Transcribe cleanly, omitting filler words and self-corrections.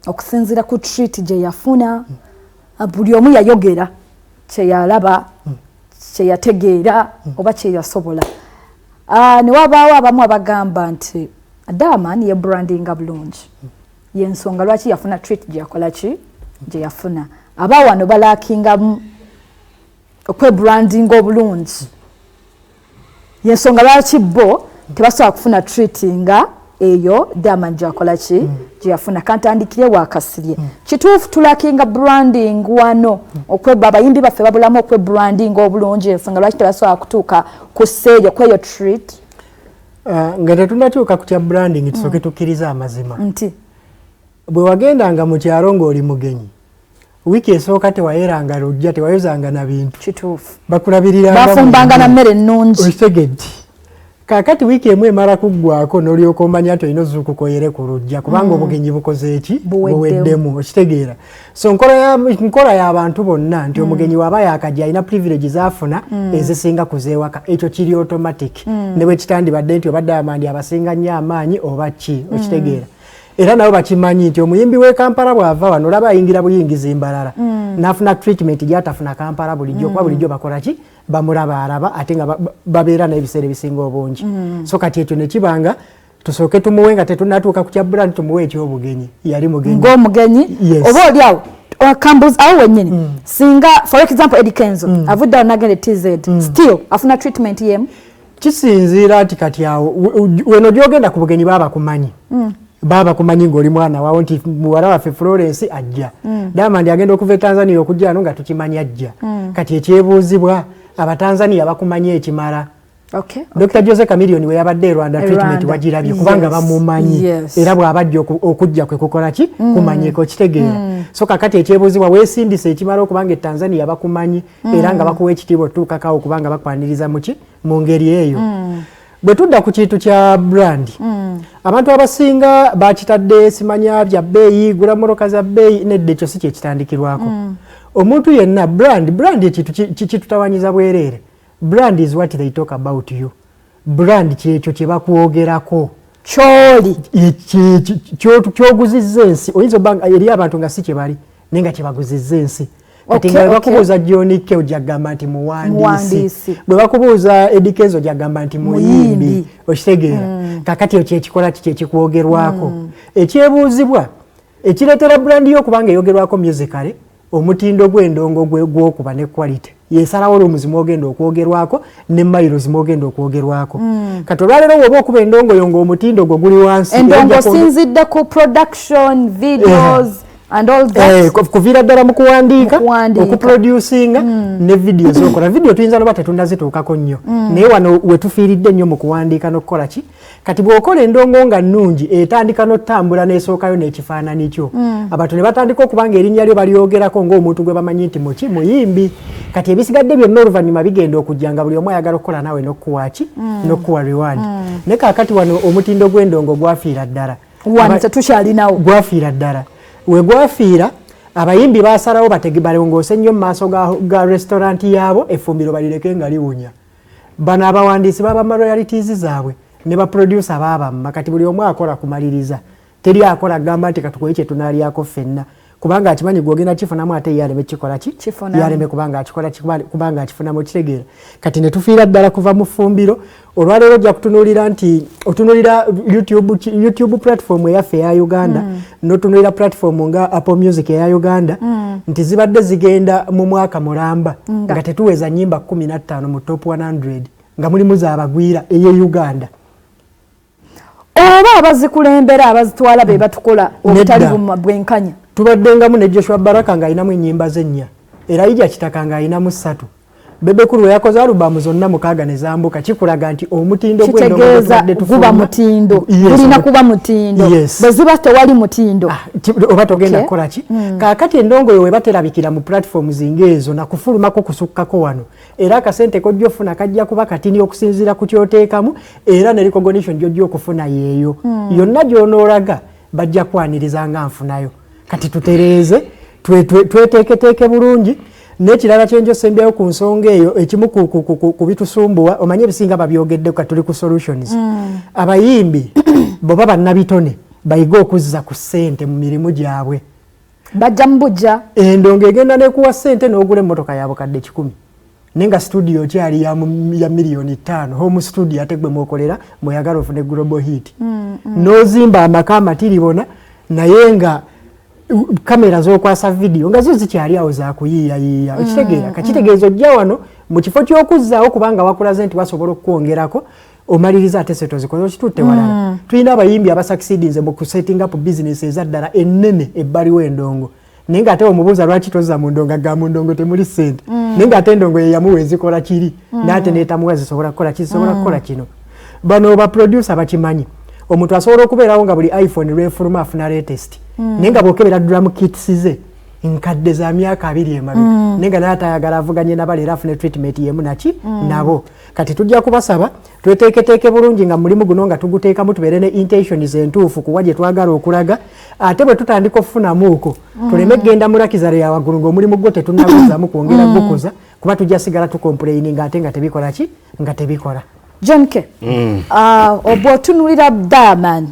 Okusinziira ku treat gye yafuna, buli omu yayogera kyeyalaba, kyeyategeera oba kyeyasobola. Ne wabaawo abamu abagamba nti Diamond ye brandinga bulungi, yensonga lwaki yafuna treat gye yakola ki gye yafuna. Aba wano balackingamu okwebrandinga obulungi, yensonga lwaki bo tebasobola kufuna treat nga eyo Diamond gyakola ki gyeyafuna. Kantandikire wakasirye. Kituufu tulackinga branding wano? Okweba abayimbi baffe babulamu okwebranding obulungi, ensonga lwaki tebasobola kutuuka ku seeyo kweyo treat? Nga tetunatuuka ku kya branding, tusooke tukkirize amazima nti bwe wagendanga mu kyalo ng'oli mugenyi, wiiki esooka tewayeranga lujja, tewayozanga na bintu. Bakulabiriranga. Bafumbanga na mmere ennungi. Okitegedde? Kaakati wiiki emu emala kuggwako, n'olyoka omanya nti olina ozuukuka oyere ku lujja, kubanga obugenyi bukoze eki? Buweddemu. Buweddemu. Okitegeera? So nkola y'abantu bonna nti omugenyi waba yakajja alina privilege zafuna ezisinga kuzeewaka. Ekyo kiri automatic, ne bwe kitandibadde nti obadde amandi abasinga nnyo amaanyi oba ki. Okitegeera? Era nabo bakimanyi nti omuyimbi w'e Kampala bw'ava wano, olaba ayingira buyingizi mbalala, n'afuna treatment gy'atafuna Kampala bulijjo, kuba bulijjo bakola ki? Bamulaba alaba, ate nga babeera n'ebiseera ebisinga obungi. So kati ekyo ne kibanga tusooke tumuwe, nga tetunatuuka ku kya brand, tumuwe ekyobugenyi, yali mugenyi. Ng'omugenyi. Yes. Oba oli awo kambuzi awo wennyini, singa for example Eddie Kenzo avudde awo nagenda e TZ, still afuna treatment yemu? Kisinziira nti kati awo weno gyogenda ku bugenyi, baba kumanyi, baba kumanyi ng'oli mwana wawo, nti muwala waffe Florence ajja. Diamond agenda okuva e Tanzania okujja wano nga tukimanyi ajja. Kati ekyebuuzibwa, Abatanzania bakumanyi ekimala? Dr Jose Chameleone we yabadde e Rwanda, E treatment Rwanda. wagirabye, kubanga bamumanyi. Era bw'abajja okujja kwe kukola ki? Kumanyika. Okitegeera? So kakati ekyebuuzibwa, weesindise ekimala okubanga e Tanzania bakumanyi era nga bakuwa ekitiibwa otuukakawo, kubanga bakwaniriza muki mu ngeri eyo? Bwe tudda ku kintu kya brand, abantu abasinga bakitadde simanya bya bbeeyi, gula mmotoka za bbeeyi. Nedda, ekyo si kyekitandikirwako. Omuntu yenna brand ekintu kitutawanyiza bwereere. Brand is what they talk about you. Brand kyekyo kye bakwogerako. Kyoli. Kyoguzizza ensi. Oyinza obba nga eri abantu nga si kye bali, naye nga kyebaguzizza ensi. Kati nga bwe bakubuuza John K, ojja kugamba nti muwandiisi. Muwandiisi. Bwe bakubuuza Eddy Kenzo, ojja kugamba nti muyimbi. Muyimbi. Okitegeera? Kakati ekyo kyekikola ki? Kyekikwogerwako. Ekyebuuzibwa ekireetera brand yo okubanga eyogerwako musically, omutindo gw'endongo gwokuba ne quality yesalawo rooms mwogenda okwogerwako ne miles mwogenda okwogerwako. Kati olwaleero woba okuba endongo yo ng'omutindo gwo guli wansi, endongo ojja sinzidde ku production, videos and all that. Kuviira ddala mu kuwandiika, Mu kuwandiika. okuproducinga ne video zokola. Video tuyinza noba tetunazituukako nnyo, naye wano wetufiiridde nnyo mu kuwandiika n'okukola ki. Kati bw'okola endongo nga nnungi, etandika n'otambula n'esookayo n'ekifaananyi kyo, abantu ne batandika okuba nga erinnya lyo balyogerako ng'omuntu gwe bamanyi nti muki? Muyimbi. Kati ebisigadde byonna oluvannyuma bigenda okujja nga buli omu ayagala okukola naawe n'okukuwa ki? N'okukuwa reward. Naye kaakati wano omutindo gw'endongo gwafiira ddala. Wano tetukyalinawo. Gwafiira ddala. We gwafiira, abayimbi basalawo batege balongoose nnyo mu maaso ga restaurant yaabo, effumbiro balireke nga liwunya. Bano abawandiisi babamma royalties zaabwe, ne baproducer babamma. Kati buli omu akola kumaliriza, teri akola gamba nti katukole kye tunaalyako ffenna, kubanga akimanyi gwogenda kifunamu, ate ye aleme kikola ki? Kifunamu. Ye aleme kubanga akikola ki? Kubanga akifunamu. Okitegeera? Kati ne tufiira ddala kuva mu ffumbiro. Olwaleero ojja kutunuulira nti otunuulira YouTube platform eyaffe eya Uganda, n'otunuulira platform nga Apple Music eya Uganda, nti zibadde zigenda mu mwaka mulamba nga tetuweza nnyimba 15 mu top 100 nga mulimu zaabagwira eye Uganda. Oba abazikulembera, abazitwala, be batukola obutali Nedda. bwenkanya? Tubaddengamu ne Joshua Baraka ng'alinamu ennyimba ze nnya, Elijah Kitaka ng'alinamu ssatu, Bebe Cool we yakoze alubamu zonna mukaaga ne zambuka. Kikulaga nti omutindo gw'endongo gwe Kitegeeza tubadde guba tufuluma mutindo. Yes, Gulina kuba mutindo. Yes. Bwe ziba tewali mutindo, Ah, oba togenda kukola ki? Kaakati endongo yo weba terabikira mu platforms ng'ezo nakufulumako kusukkako wano, era akasente kojja ofuna kajja kuba katini okusinziira ku kyoteekamu, era ne recognition gyojja okufuna yeeyo yonna gy'onoolaga bajja kwaniriza nga nfunayo. Kati tutereeze, tweteeketeeke bulungi. N'ekirala kyenjo sembyayo ku nsonga eyo, ekimu ku bitusumbuwa, omanye ebisinga babyogeddeko, kati tuli ku solutions. Abayimbi bweba bannabitone Bayige okuzza ku ssente mu mirimu gyabwe. Bajja mu bujja. Endongo egenda nekuwa ssente n'ogula emmotoka ya bukadde 100, naye nga studio okyali ya miliyoni 5, home studio, ate gwe mwokolera mweyagala ofune global hit. N'ozimba amaka amatiribona, naye nga kamera z'okwasa vidiyo nga zo zikyali awo zakuyiiyayiiya. Okitegeera? Kakitegeeza ojja wano mu kifo ky'okuzzaawo, kubanga wakulaze nti wasobola okukwongerako, omaliriza ate sente ozikoze okitutte walala. Tulina abayimbi abasucceedinze mu kusetting up business ezaddala ennene ebbali w'endongo, naye ngaate omubuuza lwaki tozza mu ndongo, aga mu ndongo temuli ssente, naye ngaate endongo ye yamuwa ezikola kiri, naate neetamuwa zisobola kukola ki, zisobola kukola kino. Bano ba producer bakimanyi, omuntu asobola okubeerawo nga buli iPhone lwefuluma afuna latest, naye nga bwokebera drum kits ze nkadde za myaka 20 emabega, naye nga naye atayagala avuganye nabali era afune treatment yemu naki nabo. Kati tujja kubasaba tweteeketeeke bulungi nga mulimu guno nga tuguteekamu, tubeere ne intentions entuufu kuwa gye twagala okulaga, ate bwe tutandika okufunamuuko tuleme kgenda mu luxury ya waggulu ng'omulimu gwo tetunnaguzaamu kwongera gukuza, kuba tujja sigala tucomplaininga ate nga tebikola ki, nga tebikola. John K, obw'otunuulira Diamond